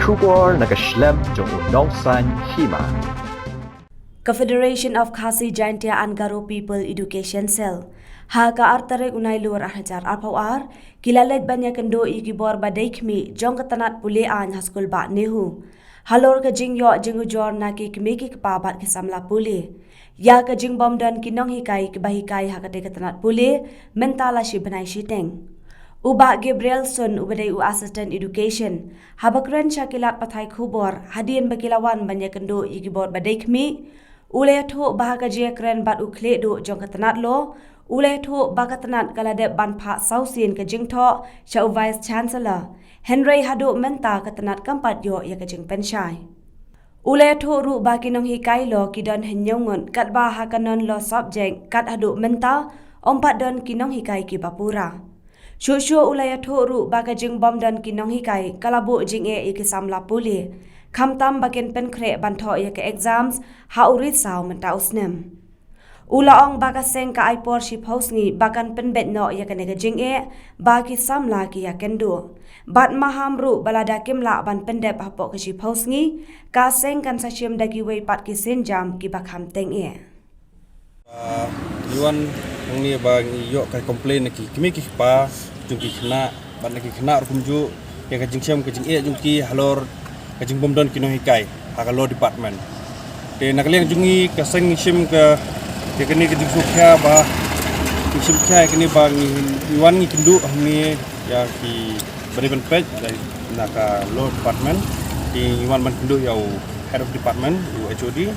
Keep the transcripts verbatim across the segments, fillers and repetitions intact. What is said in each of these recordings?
Khubor na ka shlem jong u Nongsaiñ Hima. Ka Federation of Khasi Jaintia and Garo People Education Cell, ha ka ar tarik u Nailur ar hajar arphew ar, ki la leit ban ïakynduh ïa ki bor ba dei khmih jong ka tnat pule aiñ ha skul bah NEHU, halor ka jingïoh jingujor na ki kmie ki kpa bad ki samla pule ïa ka jingbym don ki nonghikai kiba hikai ha katei ka tnat pule mynta la shi bnai shiteng. U Bah Gabriel Sun, uba dei u Assistant Education, haba kren sha ki lad pathai khubor hadien ba ki la wan ban ïakynduh ïa ki bor ba dei khmih, u la ïathuh ba ha ka jingïakren bad u khlieh duh jong ka tnat law, u la ïathuh ba ka tnat ka la dep ban phah saw sien ka jingthoh sha u Vice Chancellor, hynrei haduh mynta ka tnat kam pat ïoh ïa ka jingpynshai. U la ïathuh ruh ba ki nonghikai law ki don hynñiew ngut, katba ha ka non law subject kat haduh mynta ym pat don ki nonghikai kiba pura. Shuh shuh u la ïathuh ruh ba ka jingbym don ki nonghikai ka la buh jingeh ïa ki samla pule, khamtam ba kin pynkhreh ban thoh ïa ka exams ha u risaw mynta u snem. U la ong ba ka seng ka ai por shiphew sngi ba kan pynbeit noh ïa kane ka jingeh ba ki samla ki ïakynduh, bad maham ruh ba lada kim lah ban pyndep hapoh ka shiphew sngi, ka seng kan sa shim da kiwei pat ki sienjam kiba kham tyngeh. Ah, ngi wan hangne ba ngi ïoh ka complain na ki kmie ki kpa jong ki khynnah, bad na ki khynnah ruh kumjuh, ïa ka jingshem ka jingeh jong ki halor ka jingbym don ki nonghikai ha ka law department. Te na ka liang jong ngi ka seng ngi shim ka, ïa kane ka jingsngewkhia ba, ngi shim khia ïa kane ba ngi, ngi wan ngi kynduh hangne ïa ki ba dei ban peit na ka law department. Te ngi wan ban kynduh ïa u head of department, u H O D.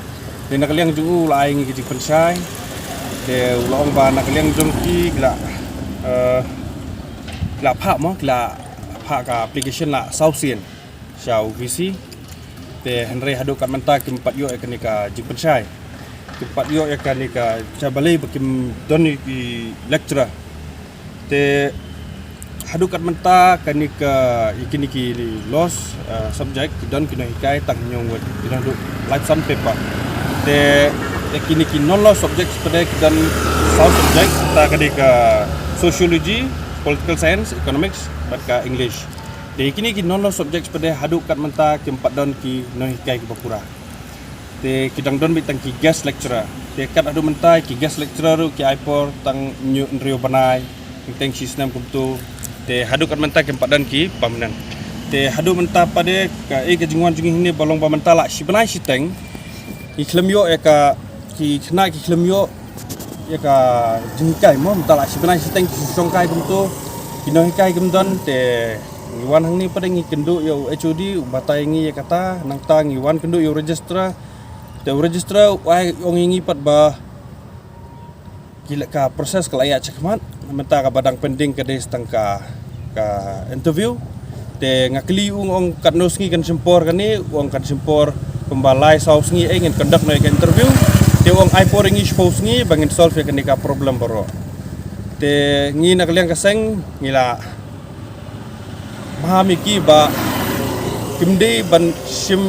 Te na ka liang jong u u la ai ngi ka jingpynshai. Te u la ong ba na ka liang jong ki ki la, eh, ki la phah mo, ki la phah ka application la saw sien sha u V C. Te hynrei haduh kat mynta kim pat ïoh ïa kane ka jingpynshai. Kim pat ïoh ïa kane ka, sha balei ba kim don ïa ki lecturer. Te haduh kat mynta kane ka, ïa kine ki law, eh, subject ki don ki nonghikai tang hynñiew ngut, ki don haduh laiphew san paper. Te ïa kine ki non law subjects pat de ki don saw subject, ta ka dei ka sociology, political science, economics bad ka English. Te ïa kine ki non law subjects pat de haduh kat mynta kim pat don ki nonghikai kiba pura. Te ki dang don beit tang ki guest lecturer. Te kat haduh mynta ki guest lecturer ruh ki ai por tang hynñiew hynriew bnai, teng shi snem kumto. Te haduh kat mynta kim pat don ki permanent. Te haduh mynta pat de kaei ka jingwan jong ngi hangne ba long ba mynta la shi bnai shiteng ngi khlem ïoh ïa ka, ki khynnah ki khlem ïoh ïa ka jinghikai mo, mynta la shi bnai shiteng ki shu shongkai kumto, ki nonghikai kim don. Te ngi wan hangne pat de ngi kynduh ïa u H O D, u batai ngi ïa kata. Nangta ngi wan kynduh ïa u registrar. Te u registrar u ai ong ïa ngi pat ba ki la, ka process ka la ïaid shakhmat, mynta kaba dang pending ka dei tang ka, ka interview. Te nga kylli u, nga ong katno sngi kan shim por kane, u ong kan shim por kumba lai saw sngi, eh, ngin conduct noh ïa ka interview. Te u ong ai por ïa ngi shiphew sngi ba ngin solve ïa kane ka problem baroh. Te ngi na ka liang ka seng ngi la maham ïa ki ba kim dei ban shim,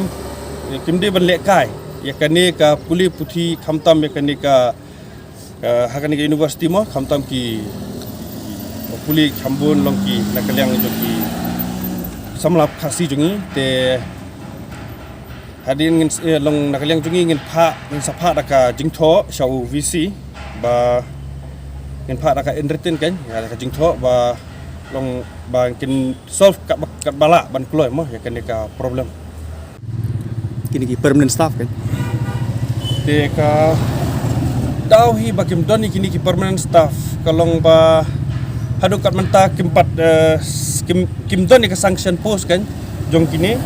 kim dei ban lehkai ïa kane ka pule puthi, khamtam ïa kane ka, eh, ha kane ka university mo, khamtam ki, ki pule kham bun long ki na ka liang jong ki samla Khasi jong ngi. Te hadien ngin, eh, long na ka liang jong ngi ngin phah, ngin sa phah da ka jingthoh sha u V C ba ngin phah da ka in written kan, ïa da ka jingthoh ba long ba kin solve katba, katba lah ban kloi mo ïa kane ka problem. Kine ki permanent staff kan. Te ka daw hi ba kim don ïa kine ki permanent staff ka long ba haduh kat mynta kim pat, eh, s-, kim, kim don ïa ka sanction post kan jong kine.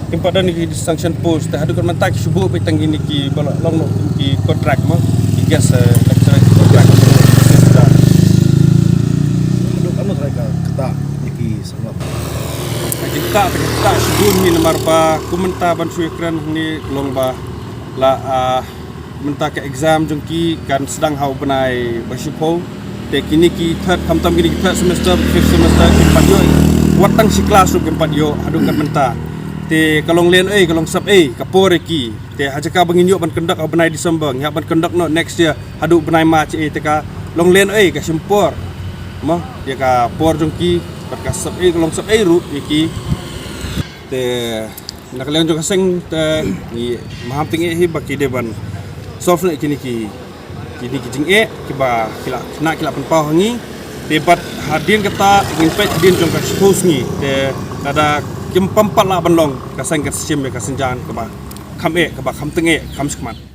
Kim pat don ïa ki sanction post, te haduh kat mynta ki shu buh beit tang kine kiba long noh kum ki contract mo, ki guest, eh, lecturer ki contract. Haduh katno trai ka ktah ïa ki samla? Ka jingktah, ka jingktah shibun hi namar ba kum mynta ban shu ïakren hangne ka long ba la, ah, mynta ka exam jong ki kan sdang ha u bnai ba shiphew. Te kine ki third, khamtam kine ki third semester, fifth semester, kim pat ïoh wat tang shi klas ruh kim pat ïoh haduh kat mynta. Te ka long lehnohei, ka long sap ei ka por ïa ki. Te ha jaka ba ngin ïoh ban conduct ha u bnai December, ngi hap ban conduct noh next year haduh u bnai March ei, te ka long lehnohei, ka shim por mo ïa ka por jong ki, bad ka sap ei, ka long sap ei ruh ïa ki. Te na ka liang jong ka seng te ngi maham teng eh hi ba ki dei ban solve ne kini ki kini ki jingeh kiba ki la kena ki la pynpaw ha ngi. Te bad hadien kata ngin peit hadien jong ka shiphew sngi te lada kim pam pat lah ban long ka seng kan shim ïa ka sienjam kaba kham eh kaba kham teng eh kham shikmat.